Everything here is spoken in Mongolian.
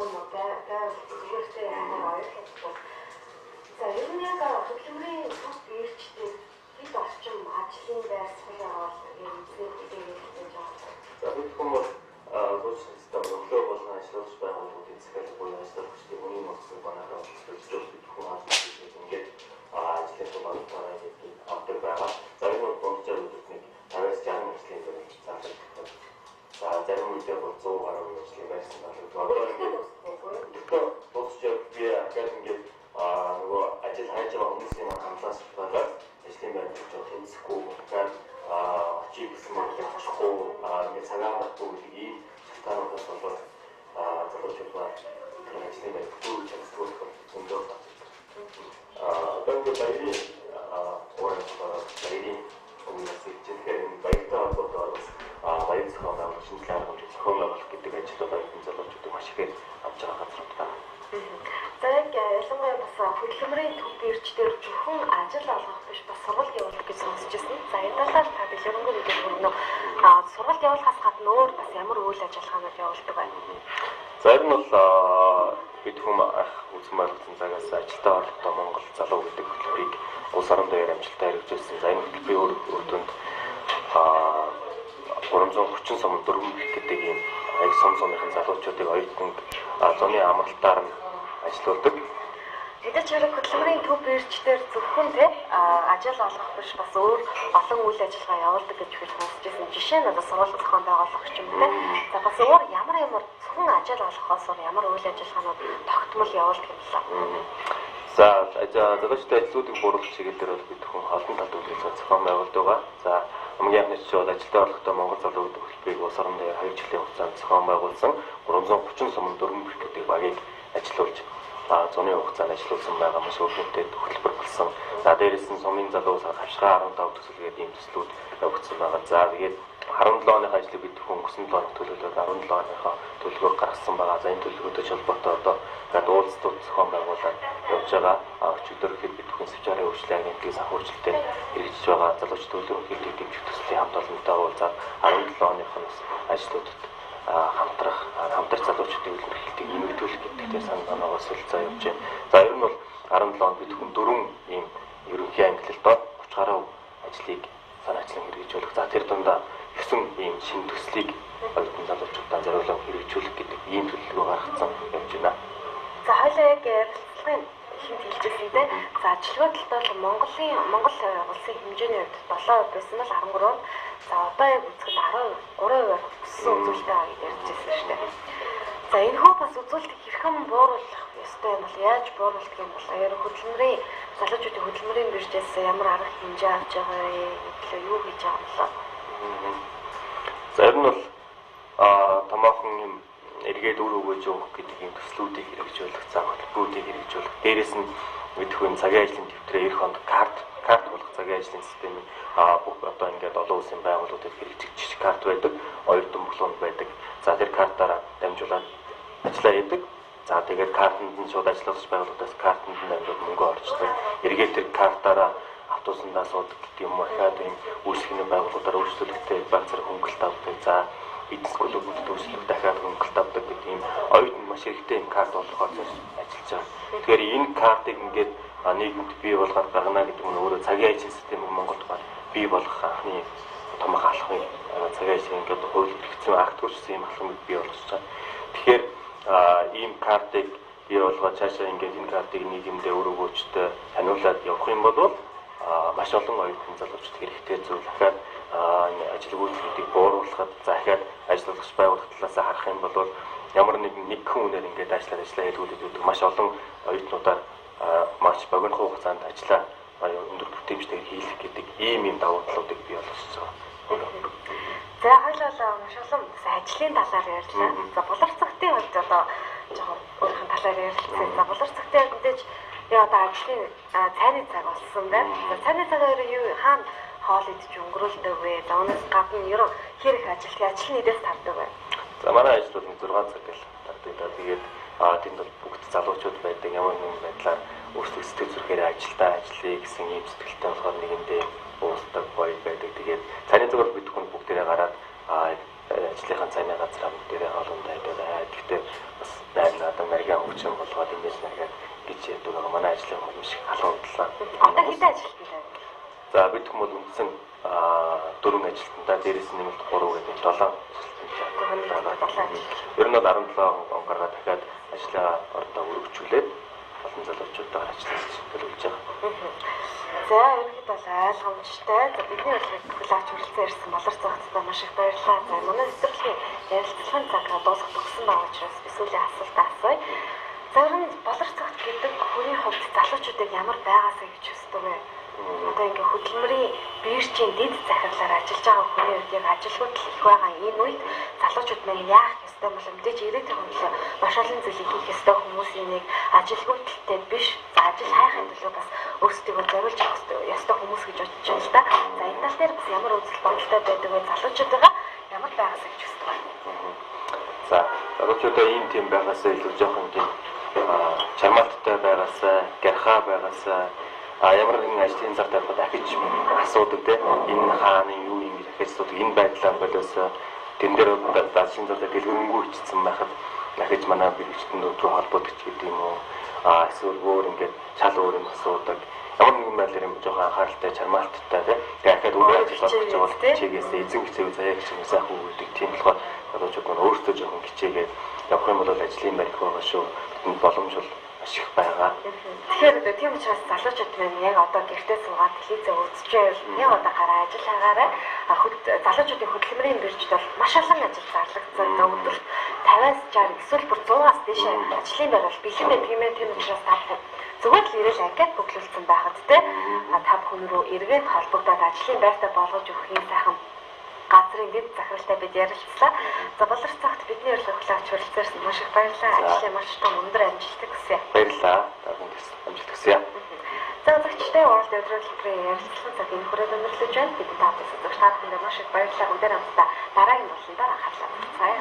Уг нь байр зүгээртэй ямар ойлголт. За, ер нь яг хөдөлмөрийн төв биржтэй хэд орчим ажлын байр сул яваал эзний хүлээгээд гэж байна. За, бид хүн бол гүйцэтгэх өглөө болгон ажиллаж байгууллагуудын захиалга буюу ажиллагчдын үнийн нууцыг банаараа олцдог бид хүн ажиллаж ингээд ажлын дугаараар авдаг байгаа. За, энэ бол дунджаар өдөрт нэг 50-аас 60 ажлын байр зарлагддаг. За, зарим үедээ бол 100 гаруй ажлын байрсан залгагддаг. Одоо ингээд дуусч би яг ингээд нөгөө ажил хайж байгаа хүмүүсийн маань хамтлаас болоод ажлын байр гэж тэнцэхгүй, дахиад очие гэсэн маань очихгүй, ингээд цагаан байхгүй гэдэг ийм шалтгаануудаас болоод залуучууд маань тэр ажлын байр дүүрч чаддгүй болохоор зөндөө байна. Одоо ингээд баярын уурын баярын өмнөөс ирж, тэгэхээр энэ баяртай холбоотойгоор бас баяр зохион байгуулах, шинжилгээ арга хэмжээ зохион байгуулах гэдэг ажлууд оюутан залуучуудыг маш ихээр авч байгаа газрууд байна. За, яг ялангуяа бас хөдөлмөрийн төв бирж дээр зөвхөн ажил олгох биш, бас сургалт явуулах гэж сонсч ирсэн. За, энэ талаар та дэлгэрэнгүй мэдээлэл өгнө. Сургалт явуулахаас гадна өөр бас ямар үйл ажиллагаанууд явуулдаг вэ? За, ер нь бол бид хүм ах үзэн байгуулсан цагаас ажилтаа орлоготой Монгол залуу гэдэг хөтөлбөрийг улс орон даяар амжилттай хэрэгжүүлсэн. За, энэ хөтөлбөрийн үр дүнд 330 сум 4 гэдэг ийм аяг сум сумынхан залуучуудыг оюутан зуны амралтаар нь ажилуулдаг. Мэдээж хэрэг хөдөлмөрийн төв бирж дээр зөвхөн те ажил олгох биш, бас өөр олон үйл ажиллагаа явуулдаг гэж би сонсч ирсэн. Жишээ нь одоо сургууль зохион байгуулах ч юм уу те. За, бас өөр ямар ямар зөвхөн ажил олгохоос өөр ямар үйл ажиллагаанууд тогтмол явуулдаг юм бэ? За, залуучдын ажлуудыг бууруулах чиглэлээр бол бид хүн олон талд үйл ажиллагаа зохион байгуулдаг байгаа. За, хамгийн анхны жишээ бол ажилтаа орлоготой Монгол залуу гэдэг хөтөлбөрийг улс орон даяар 2 жилийн хугацаанд зохион байгуулсан 330 сум 4 гэдэг багийг ажилуулж зуны хугацаанд ажилуулсан байгаа, маш үр дүнтэй хөтөлбөр болсон. За, дээрээс нь сумын залуу хавшгаа 15 төсөл гэдэг ийм төслүүд явагдсан байгаа. За, тэгээд 17 оных ажлыг бид хүн өнгөрсөн 7 хоног төлөвлөд 17 оныхоо төлөвлөгөөг гаргасан байгаа. За, энэ төлөвлөгөөтэй холбоотой одоо ингээд уулзалтууд зохион байгуулад явж байгаа. Өчигдөр ихэд бид хүн Сэвчарын хөгжлийн агентлагийн санхүүжилтээр хэрэгжиж байгаа залууч төлөв хэлийг дэмжих төслийн хамт олонтойгоо уулзаад 17 оных нь бас ажлуудад хамтрах, хамтарч залуучуудын хөлбөмбөлтийг нэмэгдүүлэх гэдэгтээ санал санаагаа солилцоо явж байна. За, ер нь бол 17 онд бид хүн дөрвөн ийм ерөнхий ангилалд 30 гаруй ажлыг санаачлан хэрэгжүүлэх. За, тэр дундаа 9 ийм шинэ төслийг оюутан залуучуудаа зориулан хэрэгжүүлэх гэдэг ийм төлөвлөгөө гаргацсан явж байна. За, хоёлаа яг ярилцлагын ихэнд хэлжсэн те. За, ажилгүйдэлд бол Монгол улсын хэмжээний хувьд 7% байсан бол 13 онд, за, одоо яг үзэхэд 13%-аар өссөн үзүүлэлт байгаа гэж ярьж байсан шүү дээ. За, энэ хөө бас үзүүлэлт хэрхэн бууруулах ёстой юм бол, яаж бууруулах юм бол, ер хөдөлмөрийн залуучуудын хөдөлмөрийн биржээс ямар арга хэмжээ авч байгаа вэ? Төлөө юу хийж байгаа юм бол? За, ер нь бол томоохон юм эргээд үр өгөөж өгөх гэдэг ийм төслүүдийг хэрэгжүүлэх, за, хөтөлбөрүүдийг хэрэгжүүлэх. Дээрээс нь мэдэх үн цагийн ажлын дэвтрээ эх онд карт болох цагийн ажлын системийг бүх одоо ингээд олон улсын байгууллагуудад хэрэгжих жижиг карт байдаг, оюутан бүлгүүнд байдаг. За, тэр картаараа дамжуулаад ажиллаа хийдэг. За, тэгээд картанд нь шууд ажиллагч байгууллагуудаас картанд нь дамжуулаад мөнгө орчдог. Эргээд тэр картаараа автобусандаа суудаг гэдэг юм уу, ахаад ийм үйлчлэгээний байгууллагуудаар үйлчлүүлэгтэй баг зэрэг хөнгөлт авдаг. За, бизнес клубүүдэд үйлчлэх дахиад хөнгөлт авдаг гэдэг ийм оюутанд маш хэрэгтэй юм карт болохоор ажиллаж байгаа. Тэгэхээр энэ картыг ингээд нийгэмд бий болгоод гаргана гэдэг нь өөрөө цагийн ажил системийг Монголд бий болгох анхны томоохон алхмыг, цагийн ажил ингээд хууль эрхцэн акт хөрчсөн юм алхмыг бий болгож байгаа. Тэгэхээр ийм картыг бий болгоод цаашаа ингээд энэ картыг нийгэмдээ өөр өгөөчтэй таниулаад явах юм бол маш олон оюутан залуучууд хэрэгтэй зүйл дахиад энэ ажилгүйдлийг бууруулахад, за, дахиад ажиллагч байгууллага талаас харах юм бол ямар нэгэн нэг хүн үнээр ингээд ажиллаад ажиллаа хийлгүүлээд өгдөг маш олон оюутнуудаар маш богино хугацаанд ажиллаа өндөр бүтээмжтэйгээр хийлэх гэдэг ийм юм давуу талуудыг бий болгож байгаа. За, хоёулаа маш олон бас ажлын талаар ярьлаа. За, булар цагтын хувьд одоо жоохон өөрийнхөө талаар ярилцъя. За, булар цагтын хувьд мэдээж яа одоо ажлын цайны цаг болсон байна. За, цайны цагаар юу хаана хоол идэж өнгөрүүлдэг вэ? За, үүнээс гадна ер нь хэр их ажилтдаг, ажил нь эдээс тардаг вэ? За, манай ажил бол 6 цаг гэл тардаг да. Тэгээд тэнд бол бүгд залуучууд байдаг. Ямар нэгэн байдлаар өөрсдөө сэтгэл зүрхээрээ ажилдаа ажиллая гэсэн ийм сэтгэлтэй болохоор нэгэндээ уулздаг гоё байдаг. Тэгээд цайны цагаар бид хүн бүгдээрээ гараад ажлынхаа цайны газараа бүгдээрээ хоолундаа идээд, гэхдээ бас 8 хуучин болгоод имэйл маягаар гэж ярьдаг байгаа. Манай ажлын хүмүүс маш их халуундлаа. Одоо хэдэн ажилтнтай вэ? За бид хүмүүс үндсэн 4 ажилтнтай, дээрээс нь нэмэлт 3 гэдэг 7 ажилтнтай. Ер нь бол 17 он гаргаад дахиад ажлаа ордоо өргөжүүлээд олон залуучуудаар ажиллаж төлөвлөж байгаа. За ерөнхийдөө бол ойлгомжтой. За бидний урилгыг хүлээж хүрэлцэн ирсэн Болор цогцтой маш их баярлалаа. За манай нэвтрүүлгийн ярилцлагын цаг дуусах төгсөн байгаа учраас би сүүлийн асуултаа асууя. За ер нь Болор цогт гэдэг хүний хувьд залуучуудыг ямар байгаасаа гэж хүсдэг вэ? Одоо ингээ хөдөлмөрийн биржийн дэд захирлаар ажиллаж байгаа хүний хувьд яг ажилгүйдэл их байгаа энэ үед залуучууд маань яах ёстой бол мэдээж ирээдүйн төлөө маш олон зүйлийг хийх ёстой хүмүүсийн нэг ажилгүйдэлтэй биш, за ажил хайхын төлөө бас өөрсдийгөө зориулж явах ёстой хүмүүс гэж бодож байна л да. За энэ тал дээр бас ямар үзэл бодолтой байдаг вэ? Залуучуудаа ямар байгаасаа гэж хүсдэг вэ? За залуучуудаа ийм тийм байгаасаа илүү жоохон тийм чармаалттай байгаасаа, гярхаа байгаасаа, ямар нэгэн ажлын зар тавихад ахиж асуудаг те, энэ хааны юу юм гэж ахиж асуудаг, энэ байдлаа болоосоо тэн дээр ажлын зар дэлгэрэнгүй хичсэн байхад ахиж манай бэрхшээлтэнд рүү холбоодог ч гэдэг юм уу, эсвэл өөр ингээд шал өөр юм асуудаг. Ямар нэгэн байдлаар юм жоохон анхааралтай, чармаалттай те. Тэгээ ахаад өөр ажил олох гэж бол хичээгээсээ эзэн хичээв заяа гэж юм сайхан өгдөг. Тийм болохоор залуучууд маань өөрсдөө жоохон хичээгээд явах юм бол ажлын байр их байгаа шүү. Бидэнд боломж бол маш их байгаа. Тэгэхээр тийм учраас залуучууд маань яг одоо гэртээ суугаад телевизээ үзчихвэл яг одоо гараа ажил хаагаарай. Залуучуудын хөдөлмөрийн биржид бол маш олон ажил зарлагдсан. Өдөрт 50-аас 60 эсвэл бүр 100-аас дээш ажлын байр бол бэлэн байдаг юм. Тийм учраас та зүгээр л ирээл анкет бүглүүлсэн байхад те та бүхэн рүү эргээд холбогдоод ажлын байртаа болгож өгөх юм сайхан газрын дэд захиралтай бид ярилцлаа. За Болор цагт бидний урилгыг хүлээж хүрэлцээрсэн маш их баярлалаа. Ажлын маш том өндөр амжилтыг хүсье. Баярлалаа. Та бүхэнд амжилт хүсье. За үзэгчдээ World өдрийн төлбөрийн ярилцлагын цаг энэ хүрээд өндөрлөж байна. Бид та бүхэн та бүхэндээ маш их баярлалаа. Бүгдээр хамтдаа дараагийн болондоо анхаарлаа татцгаая.